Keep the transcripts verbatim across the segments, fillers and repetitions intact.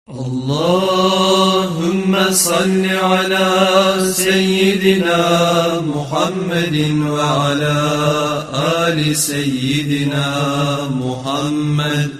اللهم صل على سيدنا محمد وعلى آل سيدنا محمد.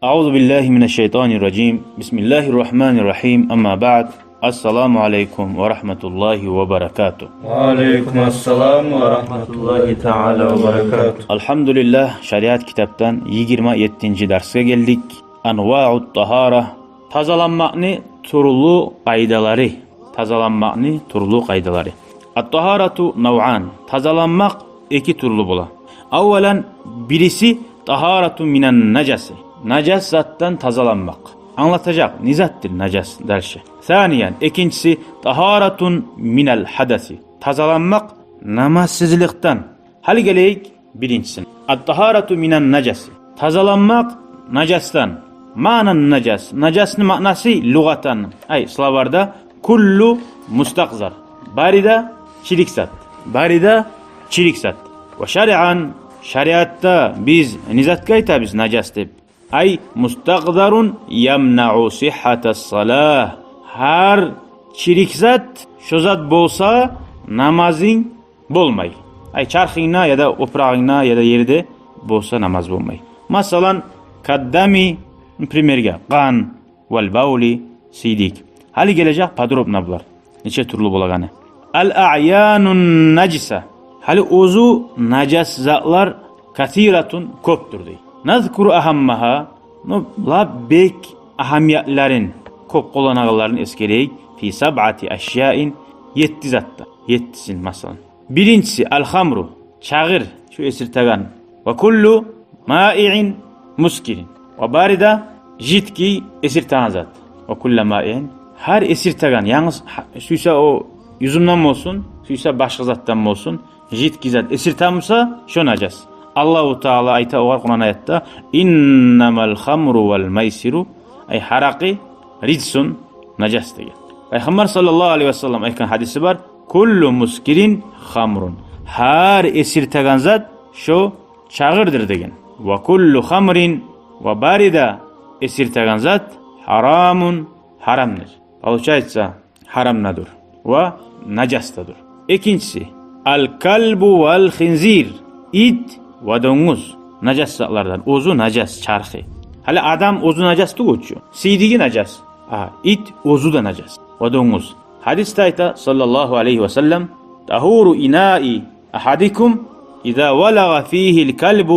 أعوذ بالله من الشيطان الرجيم. بسم الله الرحمن الرحيم. أما بعد. السلام عليكم ورحمة الله وبركاته. وعليكم السلام ورحمة الله تعالى وبركاته. الحمد لله, шариат китапдан йигирма еттинчи дарсгъа гелдик. أنواع الطهارة. Тазаланмакъны тюрлю къайдалары. Тазаланмакъны тюрлю къайдалары. الطهارة نوعان. Тазаланмакъ эки тюрлю бола. أولا, бириси طهارة من النجس. Нажас затдан тазаланмакъ. Англатажакъ, не затдыр нажас дальше. ثانيا, экинчиси طهارة من الحدث. Тазаланмакъ намазсызлыкъдан. Гьали гелейик биринчисине. الطهارة من النجس. Тазаланмакъ нажасдан. معنى النجس. Нажасны маънасы лугъатан, ай, словарда, كل مستقذر. Бары да чирик зат. Бары да чирик зат. وشرعا, шариатда биз не затгъа айтабыз нажас деп? أي مستقذر يمنع صحة الصلاة. Гьар чирик зат, шо зат болса, намазынг болмай. Ай, чархынгда яда опурагъынгда яда ерде болса, намаз болмай. Масала, كالدم, примерге, къан, والبول, сийдик. Гьали гележек подробно булар, нече тюрлю болагъаны. الأعيان النجسة. Гьали оьзю нажас затлар كثيرة, кёпдюр дей. نذكر أهمها, ну, лап бек агьамиятларын, кёп къолланагъанларын эсгерейик. في سبعة أشياء, етти затда. Еттисин, масала. Биринчиси, الخمر, чагъыр, шу эсиртеген. وكل مائع مسكر. Ва бары да жидкий, эсиртеген зат. وكل مائع, гьар эсиртеген, янгыз гьа-, сюйсе о юзюмден болсун, сюйсе башгъа затдан болсун, жидкий зат эсиртемуса, шо нажас. Аллагьу Таала айта огъар Къуран аятда: إنما الخمر والميسر, ай, гьаракъы, رجس, нажас деген. Пайхаммар саллаллагьу алайгьи васаллам айтгъан гьадиси бар: كل مسكر خمر. Гьар эсиртеген зат шо чагъырдыр деген. وكل خمر, ва бары да эсиртеген зат, حرام, гьарамдыр. Получается, гьарам да дюр ва нажас да дюр. Экинчиси, الكلب والخنزير, ит ва донгуз. Нажас затлардан, оьзю нажас, чархы. Гьали адам оьзю нажас тюгюл чю. Сийдиги нажас. А, ит оьзю де нажас. Ва донгуз. Гьадисде айта, саллаллагьу алайгьи васаллам: طهور إناء أحدكم إذا ولغ فيه الكلب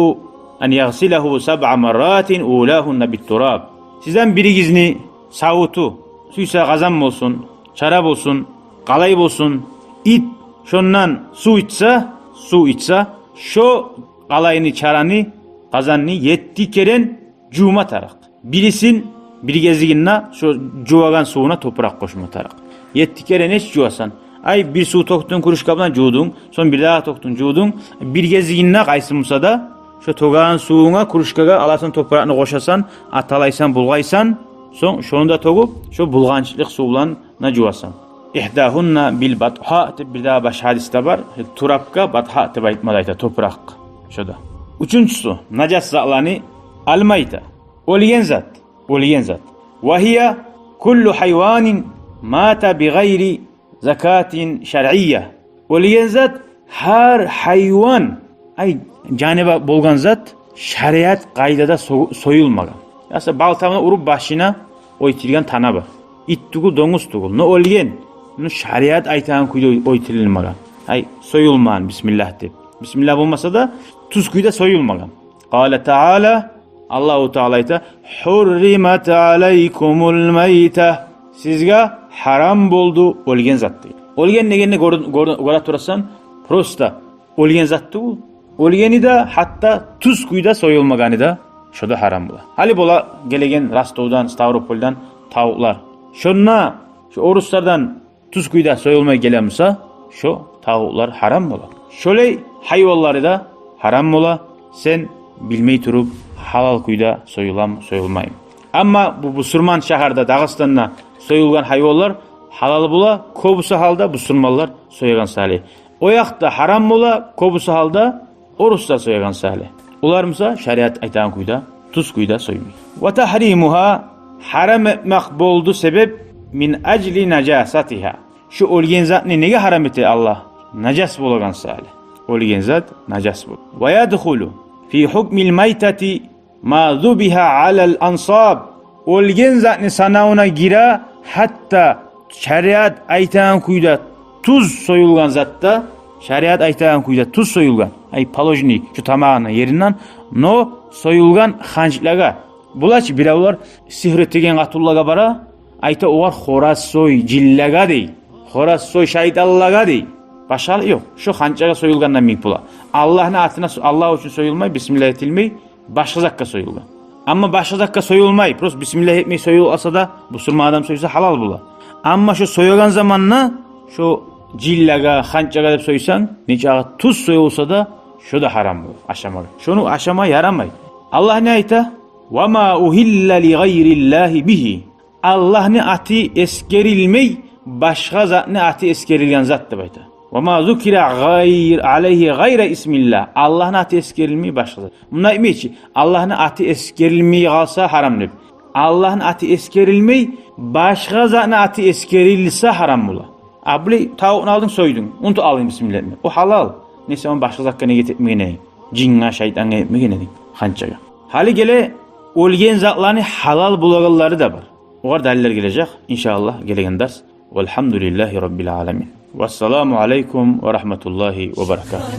أن يغسله سبع مرات أولاهن بالتراب. Сизден биригизни савуту, сюйсе къазан болсун, чара болсун, къалай болсун, ит шондан сув ичсе, сув ичсе, шо къалайны, чараны, къазанны етти керен жувма тарыкъ. Бирисин бир гезигинде шо жувагъан сувуна топуракъ къошма тарыкъ. Етти керен нечик жувасан? Ай, бир сув тёкдюнг, кружка булан жувдунг, сонг бир дагъы тёкдюнг, жувдунг. Бир гезигинде къайсы буса да, шо тёгеген сувунга, кружкагъа аласан, топуракъны къошасан, аталайсан, булгъайсан, сонг шону да тёгюп, шо булгъанчлыкъ сув булан да жувасан. إحداهن بالبطحاء деп бир дагъы башгъа гьадисде бар. Турапгъа батхаъ деп айтма да айта, топуракъ. Шо да. Уьчюнчюсю, нажас затланы: الميتة, оьлген зат, оьлген зат. وهي كل حيوان مات بغير زكاة شرعية. Оьлген зат гьар гьайван, ай, жаны ба-, болгъан зат шариат къайдада со-, союлмагъан. Яса балта булан уруп башына оьлтюрген тана бар. Ит тюгюл, донгуз тюгюл. Но оьлген, но шариат айтагъан кюйде оь-, оьлтюрюлмеген. Ай, союлмагъан, бисмиллагь деп. Бисмиллагь болмаса да, тюз кюйде союлмагъан. قال تعالى, Аллагьу Таала айта: حرمت عليكم الميتة. Сизге гьарам болду оьлген зат, дей. Оьлген дегенни гёр-, гёр-, гёре турасан, просто оьлген зат тюгюл. Оьлгени де, гьатта тюз кюйде союлмагъаны да, шо да гьарам бола. Гьали бола гелеген Ростовдан, Ставропольдан тавукълар. Шонда шо оруслардан тюз кюйде союлмай геле буса, шо тавукълар гьарам бола. Шолай гьайванлары да гьарам бола, сен билмей туруп, гьалал кюйде союламы, союлмаймы. Амма бу бусурман шагьарда, Дагъыстанда союлгъан гьайванлар гьалал бола, кёбюсю гьалда бусурманлар соягъан саялы. О якъда гьарам бола, кёбюсю гьалда оруслар соягъан саялы. Олар буса шариат айтагъан кюйде, тюз кюйде союлмай. وتحريمها гьарам этмек болду себеп, мин ажли нажасатигьа. Шу оьлген затны неге гьарам эте Аллагь? Нажас болагъан саялы. Оьлген зат нажас бол. Ва ядхулу фи гьукмил майтати ма зубигьа алал ансаб. Оьлген затны санавуна гире, гьатта шариат айтагъан кюйде туз союлгъан затда, шариат айтагъан кюйде туз союлгъан, ай, положенный, шу тамагъына еринден, но союлгъан ханчлагъа. Булай чы биревлер сигьру этеген къатунлагъа бара, айта, огъар хораз сой жинлеге дей, хораз сой шайтанлагъа дей. Башгъа ёкъ. Шу ханчлагъа союлгъандан минг пула. Аллагьны атына со-, Аллагь учун союлмай, бисмиллагь этилмей, башгъа затгъа союлгъан. Амма башгъа затгъа союлмай, просто бисмиллагь этмей союлса да, бусурман адам сойса, гьалал бола. Амма шу соягъан заманда шу жинлеге, ханчлагъа деп сойсанг, нечакъы туз союлса да, шу да гьарам бола ашамагъа. Шуну ашама ярамай. Аллагь не айта? Ва ма угьилла ли гъайриллагьи бигьи. Аллагьны аты эсгерилмей, башгъа затны аты эсгерилген зат деп айта. Ва ма зукира гъайр-, алайгьи гъайра исмиллагь. Аллагьны аты эсгерилмей башгъа зат. Мунда айтмай чы, Аллагьны аты эсгерилмей къалса гьарам деп. Аллагьны аты эсгерилмей, башгъа затны аты эсгерилсе гьарам бола. А булай тавукъну алдынг, сойдунг, унутуп алдынг бисмиллагь этме. О гьалал. Не сен ону башгъа затгъа ният этмеген эдинг, жинге, шайтангъа этмеген эдинг, ханчлагъа. Гьали геле оьлген затланы гьалал болагъанлары да бар. Огъар далиллер гележек, иншааллагь, гелеген дарс. Валгьамдулиллагьи раббил аламин. Вассаламу алайкум ва рагьматуллагьи ва баракатугь.